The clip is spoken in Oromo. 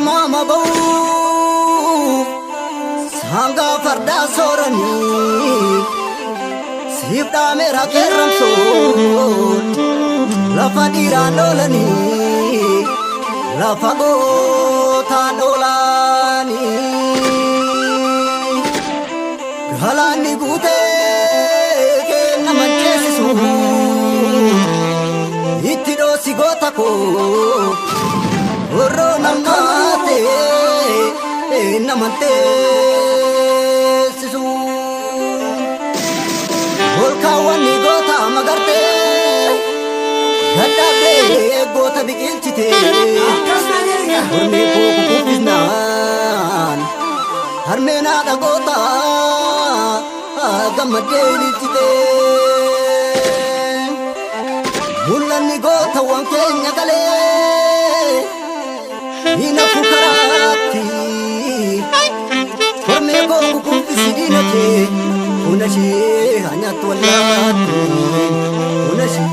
Garmaama ba'uuf sangaa fardaa sooranii siif dhaameera qeerramsoon lafa dhiiraan oolanii lafa gootaan oolanii galaanni guutee kenna manceessisu itti dhoosi goota koo warroo namaatee namanteessisu. Ol kaawwanni goota magartee gadhaabdee goota biqilchite hormee koo kukuffisnaan harmeen haadha goota gammaddee ililchite. Mul'anni gootawwan keenya galee hin hafu karaatti. Hormee koo kukuffisi diina kee hunda ishee haa nyaattu wallaatti hunda ishee.